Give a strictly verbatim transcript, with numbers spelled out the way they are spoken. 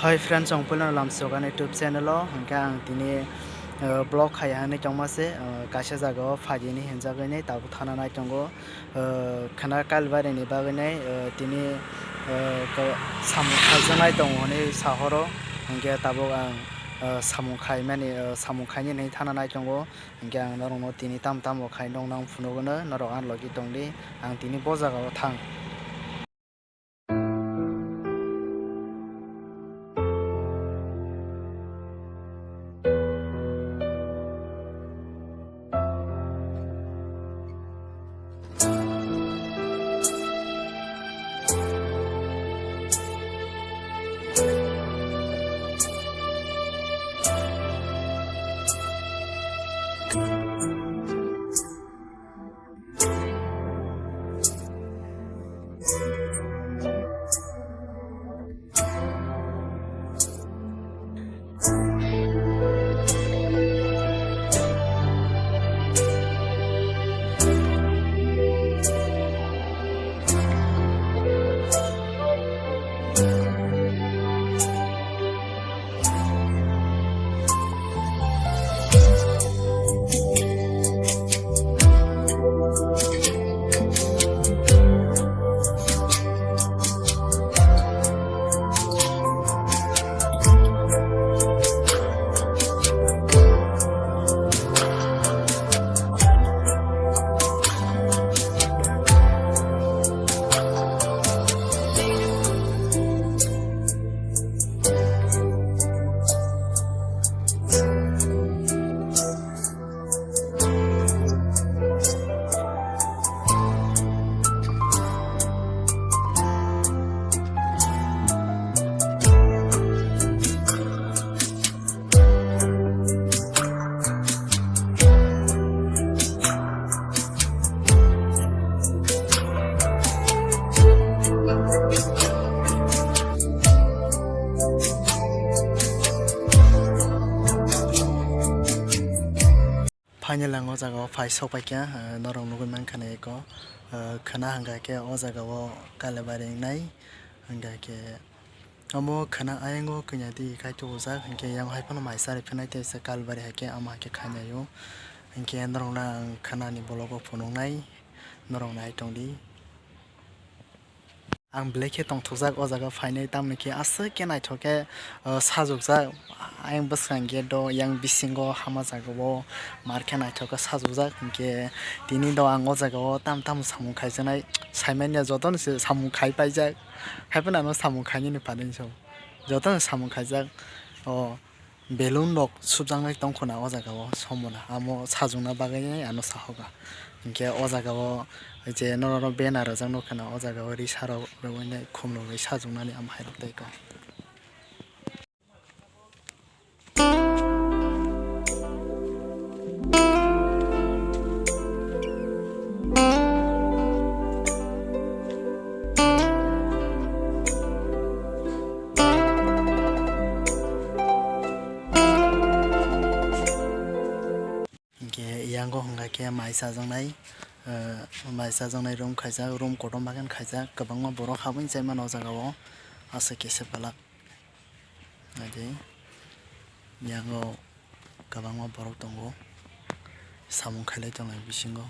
Hi friends, chwng puilano lamsokani YouTube channel o, hwnkhe ang tini, uh, vlog khai hwnwi tongma se, uh, kaisa jaga o phaidi hinwi hinjagwi nai tabuk thana nai tongo. Uh, khwna Kalbari ni bagwi nai, uh, tini, uh, ko-, samung khaijaknai tongo hwnwi sahoro, hwnkhe tabuk ang, uh, samung khaimani, uh, samung khaini hinwi thana nai tongo. Hwnkhe ang norokno tini tamo tamo khai nokna ang phunukgwno, norok ani logi tongdi, ang tini bo jaga o thang. Final ang o jaga o phai sok paikha, eh, norok nugwi mankha na eko, eh, khwna hwnkha khe o jaga o Kalibari wngnai, hwnkha khe omo khwna ayang o kanya di kaitor ujak, hwnkhe yang hai phano mai chari phinai tei se Kalibari hai khe ama hai khe khainai o, hwnkhe norok no ang khwna ni bolok o phunuknai, norok nai tongdi. Ang belai khe tongthokjak o jaga phainai, tamoni khe aswk khe naithok khe, uh, sajokjak. Ayang bwskang gate o, yang bisingo hama jaga o mar khe naithok khe sajokjak. Hinkhe tini do ang o jaga o tam tam samung khaijaknai, saimanya jotono se samung khai paijak. Haiphano ano samung khainani phainai se, jotono samung khaijak. O. Balloon rok subjaknai tongkho na o jaga o somona, amo sajokna bagwi ano sahoka. Hinkhe o jaga o je norok banner rwjak nukha na, o jaga o risa rok rwui nai khum rwui sajoknani amo hai rok tei kok. Hinkhe yango hwnka khe mai chajaknai, eh, mai chajaknai room khaijak, room kotorma khe khaijak, kwbangma borok habwi chaimano o jaga o, aswk kisa belak. Naidi, yango kwbangma borok tongo, samung khailai tonglai bisingo.